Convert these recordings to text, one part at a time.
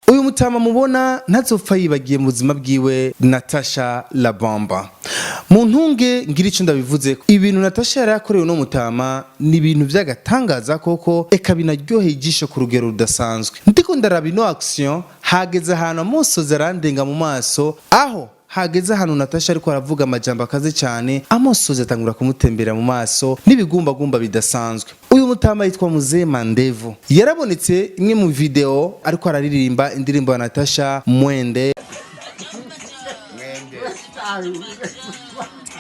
Uyu mutama mubona ntazopfa yibagiye mu buzima bwiwe Natasha Labamba. Mu ntunge ngira ico ndabivuze, ibintu Natasha yari yakorewe no mutama ni ibintu vy'agatangaza koko, eka binaryoheye ijisho ku rugero rudasanzwe. Ndiko ndaraba ino action, hageze ahantu amosozi arandenga mu maso, aho hageze ahantu Natasha ariko aravuga amajambo akaze cyane, amosozi atangura kumutembera mu maso n'ibigumbagumba bidasanzwe. Uyu mutama yitwa Muzee Mandevu, yarabonetse imwe mu video ariko araririmba indirimbo ya Natasha Mwende.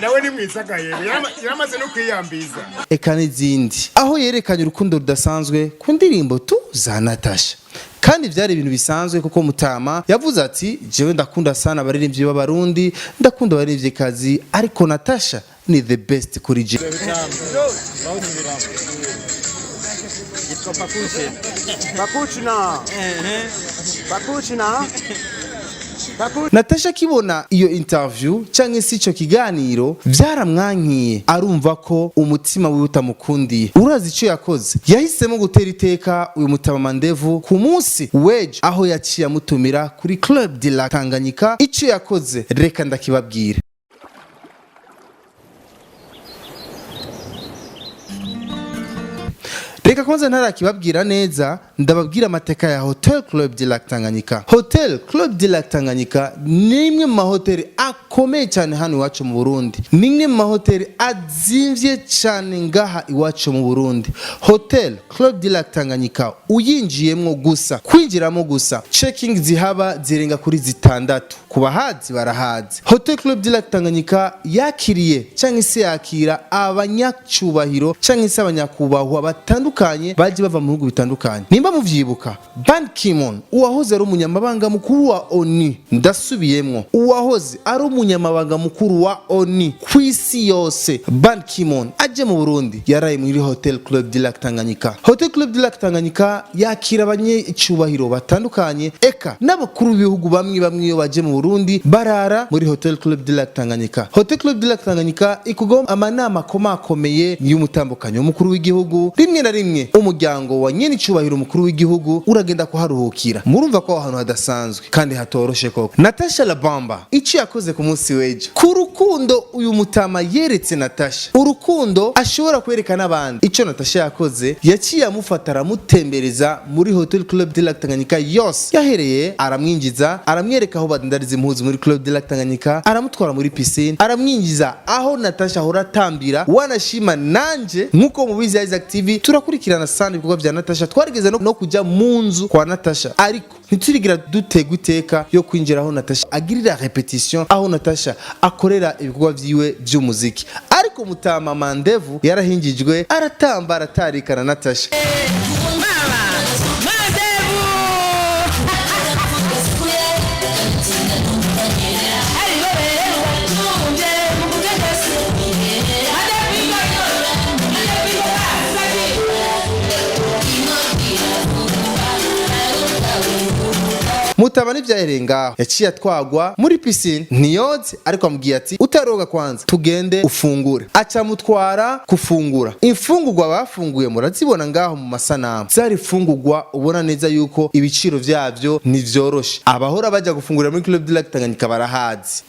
Nawe ni mwiza gahebe, yaramaze no kwiyambiza. Eka n'izindi, aho yerekanye urukundo rudasanzwe ku ndirimbo tu za Natasha. Kandi byari ibintu bisanzwe, kuko mutama yavuze ati: "Jewe ndakunda sana abaririmbyi b'Abarundi, ndakunda abaririmvyikazi, ariko Natasha ni the best kuri je." Yitwa Pakuche. Pakuchina. Pakuchina. Natasha akibona iyo interview cyangwa se icyo kiganiro, byaramwankiye, arumva ko umutima wiwe utamukundiye. Urazi icyo yakoze? Yahisemo gutera iteka uyu mutama Mandevu ku munsi wejo, aho yaciye amutumira kuri Club de la Tanganyika. Icyo yakoze reka ndakibabwira. Reka kwanza ntarakibabwira neza, ndababwira amateka ya Hotel Club de Lac Tanganyika. Hotel Club de Lac Tanganyika ni imwe mu mahoteli akomeye cyane hano iwacu mu Burundi, ni imwe mu mahoteli azimvye cyane ngaha iwacu mu Burundi. Hotel Club de Lac Tanganyika uyinjiyemwo gusa, kwinjiramo gusa, checking zihaba zirenga kuri zitandatu. Ku bahazi barahazi. Hotel Club de Lac Tanganyika yakiriye cyangwa se yakira abanyacyubahiro cyangwa se abanyakubahwa batandukanye baje bava mu bihugu bitandukanye. Nimba muvyibuka, Ban Ki-moon, uwahoze ari umunyamabanga mukuru wa ONU, ndasubiyemwo, uwahoze ari umunyamabanga mukuru wa ONU ku isi yose, Ban Ki-moon aje mu Burundi yaraye muri Hotel Club de Lac Tanganyika. Hotel Club de Lac Tanganyika yakira abanyacyubahiro batandukanye, eka n'abakuru b'ibihugu bamwe bamwe iyo baje mu Burundi barara muri Hotel Club de Lac Tanganyika. Hotel Club de Lac Tanganyika ikugom amanama akomakomeye y'umutambukanyi w'umukuru w'igihugu. Rimwe na rimwe umuryango wa nyene icubahiro umukuru w'igihugu uragenda kuharuhukira. Murumva ko aho hantu hadasanzwe kandi hatoroshe koko. Natasha Labamba icyo yakoze ku munsi w'ejo, ku rukundo uyu mutama yeretse Natasha, urukundo ashobora kwereka n'abandi, icyo Natasha yakoze, yaciye amufata aramutembereza muri Hotel Club de Lac Tanganyika yose. Yahereye aramwinjiza, aramwereka aho badandariza impuzu muri Club de Lac Tanganyika, aramutwara muri piscine, aramwinjiza aho Natasha ahora atambira. Wanashima nanje nkuko mubizi, Isaac TV turakurikirana sana ibikorwa vya Natasha. Twarigeze no kujya mu nzu kwa Natasha, ariko ntiturigira dutegwa iteka yo kwinjira aho Natasha agirira répétition, aho Natasha akorera ibikorwa vyiwe vy'umuziki. Ariko mutama Mandevu yarahingijwe, aratamba, aratarikana Natasha. Mama Mandevu. Mutaba n'ivyahereye ngaho, yaciye atwagwa muri piscine, ntiyoze, ariko amubwiye ati: "Utaroga kwanza tugende ufungure." Aca mutwara kufungura. Imfungurwa bafunguye murazibona ngaho mu masanamu, zari imfungurwa ubona neza yuko ibiciro vyavyo ntivyoroshe. Abahora baja gufungurira muri Club de Lac Tanganyika barahazi.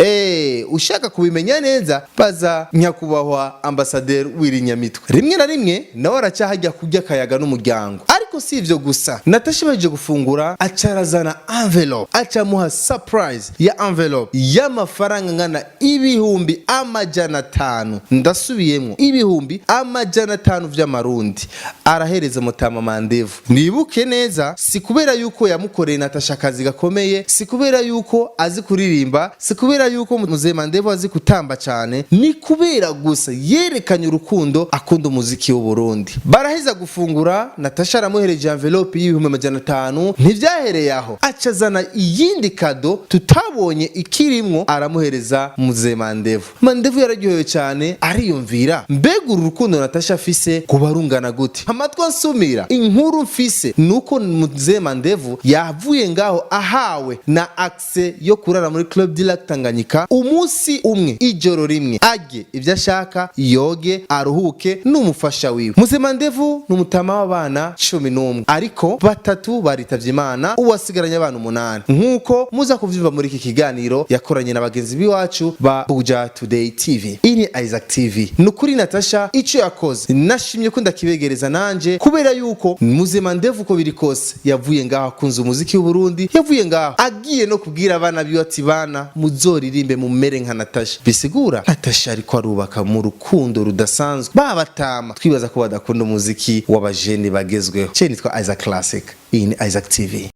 Ushaka kubimenya neza, baza nyakubahwa ambasaderi Wirinyamitwe, rimwe na rimwe nawe aracahajya kurya akayaga n'umuryango. Ariko si ivyo gusa, Natasha baje gufungura, acarazana envelope, acamuha surprise ya envelope y'amafaranga angana 500,000. Ndasubiyemwo, 500,000 vy'amarundi arahereza mutama Mandevu. Nibuke neza, si kubera yuko yamukoreye Natasha akazi gakomeye, si kubera yuko azi kuririmba, si kubera yuko muzee Mandevu azi kutamba cyane, ni kubera gusa yerekanye urukundo akunda umuziki w'u Burundi. Baraheza gufungura, Natasha aramuhereje envelope y'500,000. Ntivyahereye aho, acazana iyindi cadeau tutabonye ikirimwo, aramuhereza muzee Mandevu. Mandevu yararyohewe cyane, ariyumvira: "Mbega uru rukundo Natasha afise kuba rungana gute?" Amatwi ansumira, inkuru mfise nuko muzee Mandevu yavuye ngaho ahawe na accès yo kurara muri Club du Lac Tanganyika umunsi umwe, ijoro rimwe, arye ibyo ashaka, yoge, aruhuke n'umufasha wiwe. Muzee Mandevu ni umutama w'abana 11, ariko batatu baritavye Imana, uwasigaranye abana umunani. n'umunani, nk'uko muza kuvyumva muri iki kiganiro yakoranye na bagenzi biwacu ba Buja Today TV. Iyi ni Isaac TV. Nukuri Natasha ico yakoze nashimye ko ndakibegereza nanje, kubera yuko Mzee Mandevu uko biri kose yavuye ngaho akunze umuziki w'u Burundi, yavuye ngaho agiye no kubwira abana biwe ati: "Bana, muzoririmbe mumere nka Natasha." Bisigura Natasha ariko arubaka mu rukundo rudasanzwe babatama twibaza ko badakunda umuziki w'abajene bagezweho. Ce nitwa Isaac Classic, iyi ni Isaac TV.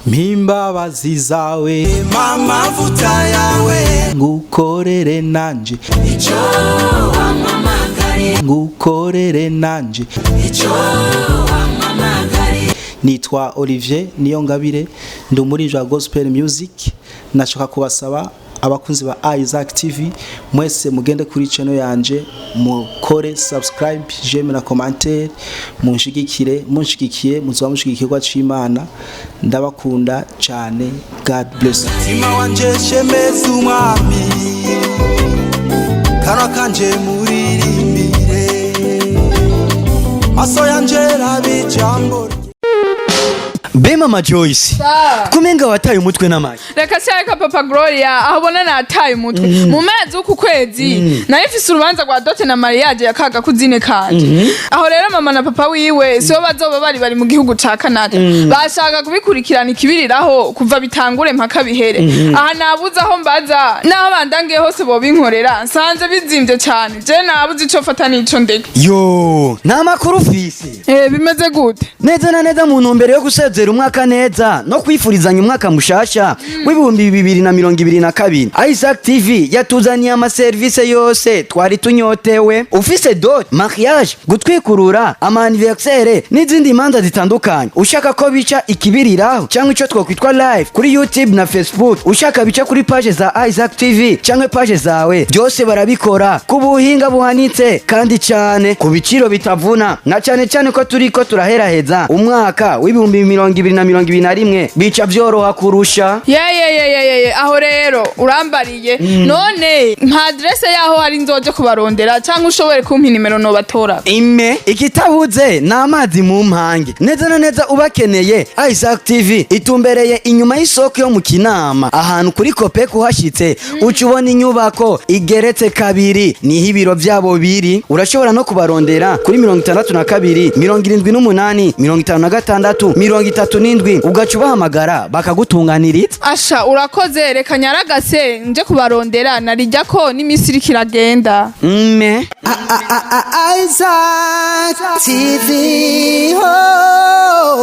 Mpimbabazi zawe, amavuta yawe, ngukorere nanje icyo wampamagariye, ngukorere nanje icyo wampamagariye. Nitwa Olivier Niyongabire, ndi umuririmbyi wa gospel music. Nashaka kubasaba abakunzi ba Isaac TV mwese mugende kuri channel yanje, mukore subscribe, j'aime na commentaire, munshigikire. Munshigikiye muzoba mushigikirwa c'Imana. Ndabakunda cyane, God bless you. Mutima wanje, shemeza umwami, kanwa kanje muririmbire, maso yanje rabe ijambo rye. Be mama Joyce, kumenga wataye umutwe n'amagi? Reka se, papa Gloria, aho ubona nataye umutwe, mu mezi w'uku kwezi nari mfise urubanza rwa dot na mariage ya kaga kuzine kanje. Aho rero mama na papa wiwe sibo bazoba bari mu gihugu ca Canada, bashaka kubikurikirana ikibiriraho kuva bitangure mpaka bihere. Aha nabuze aho mbaza n'aho bandangiye hose bobinkorera, nsanze bizimvye cane. Je nabuze ico fata n'ico ndeka. Yo, nta makuru ufise? Eh, bimeze gute? Neza na neza, mu ntumbero yo gusezera umwaka neza no kwifurizanya umwaka mushasha w'2022, Isaac TV yatuzaniye amaserivisi yose twari tunyotewe. Ufise dot, mariage, gutwikurura, ama anniversaire n'izindi manza zitandukanye, ushaka ko bica ikibiriraho cyangwa icyo twakwitwa live kuri YouTube na Facebook, ushaka bica kuri page za Isaac TV cyangwa page zawe, byose barabikora ku buhinga buhanitse kandi cyane ku biciro bitavuna, na cyane cyane ko turiko turaheraheza umwaka w'2021, bica byoroha kurusha. Yeyeyeyeye, aho rero urambariye. None nka adresse yaho hari nzoje kubarondera, cyangwa ushobore kumpa inimero nobatora? Ime ikitabuze ni amazi mu mpange. Neza na neza, ubakeneye, Isaac TV itumbereye inyuma y'isoko yo mu Kinama, ahantu kuri Kopek. Uhashitse uca ubona inyubako igeretse kabiri, niho ibiro byabo biri. Urashobora no kubarondera kuri 62 78 56 37, ugaca ubahamagara bakagutunganiriza. Asha, urakoze. Reka nyaragase nje kubarondera, narijya ko n'iminsi iriko iragenda. Mme. Isaac TV. Oh.